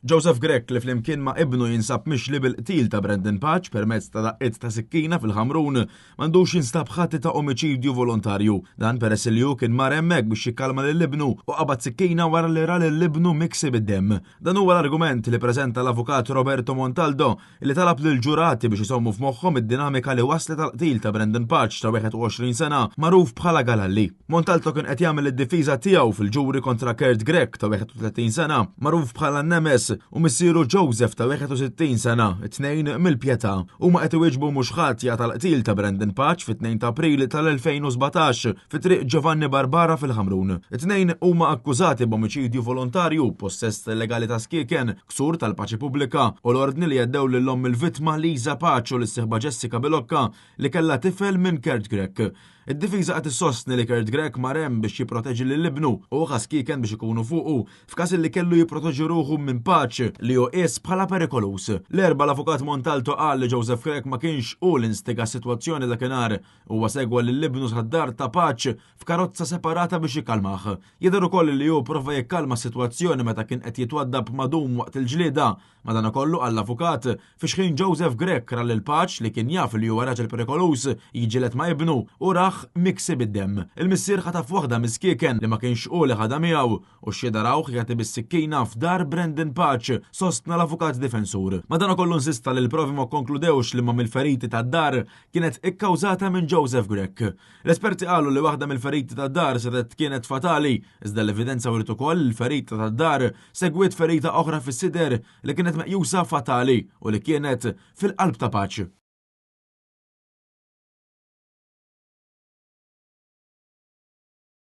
Joseph Grech li flimkien ma' ibnu jinsab mixli bil-qtil ta' Brandon Pace permezz ta' daqqiet ta' sikkina fil-Ħamrun m'għandux jinstab ħati ta' omiċidju volontarju. Dan peress li hu kien mar hemmhekk biex jikkalma lil ibnu u qabad sikkina wara li ra lil ibnu miksi bid-demm. Dan huwa l-argument li preżenta l-Avukat Roberto Montaldo li talab lill-ġurati biex isommu f'moħħhom id-dinamika li wasslet għall-qtil ta' Brandon Pace ta' 21 sena magħruf bħala Galalli. Montalto kien qed jagħmel id-difiża tiegħu fil-ġuri kontra Kurt Grech ta' 31 sena magħruf bħala Nemes u missieru Joseph ta' 61 sena, it-tnejn mill-Pietà. Huma qed iwieġbu mhux ħatja tal-qtil ta' Brandon Pace fit-2 ta' April tal-2017 fi Triq Giovanni Barbara fil-Ħamrun. It-tnejn huma akkużati b'omiċidju volontarju, possess illegali ta' skieken, ksur tal-paċi pubblika u l-ordni li għaddew lil omm il-vittma Lisa Pace u lis-sieħba Jessica Bilocca li kellha tifel minn Kurt Grech. Id-difiża qed issostni li Kurt Grech mar hemm biex jipproteġi lil ibnu u ħa skieken biex ikunu fuqu f'każ li kellu jipproteġi ruħu minn Pace li hu qies bħala perikoluż. L-Erbgħa l-Avukat Montalto qal li Joseph Grech ma kienx hu li nstiga s-sitwazzjoni dakinhar. Huwa segwa lil ibnu sad-dar ta' Pace f'karozza separata biex jikkalmah. Jidher ukoll li hu prova jikkalma s-sitwazzjoni meta kien qed jitwaddab madum waqt il-ġlieda. Madankollu, qal l-avukat, fi xħin Joseph Grech ra lil Pace li kien jaf li huwa raġel perikoluż jiġġieled ma' ibnu u rah miksi bid-demm. Il-missier ħataf waħda mis-skieken li ma kienx hu li ħadha miegħu u x-xhieda rawh jagħti bis-sikkina f'dar Brandon Pace, sostna l-avukat difensur. Madankollu insista li l-provi ma kkonkludewx liema mill-feriti tad-dar kienet ikkawżata minn Joseph Grech. L-esperti qalu li waħda mill-feriti tad-dar setgħet kienet fatali, iżda l-evidenza wriet ukoll li l-ferita tad-dar segwiet ferita oħra fis-sider li kienet meqjusa fatali u li kienet fil-qalb ta' Pace.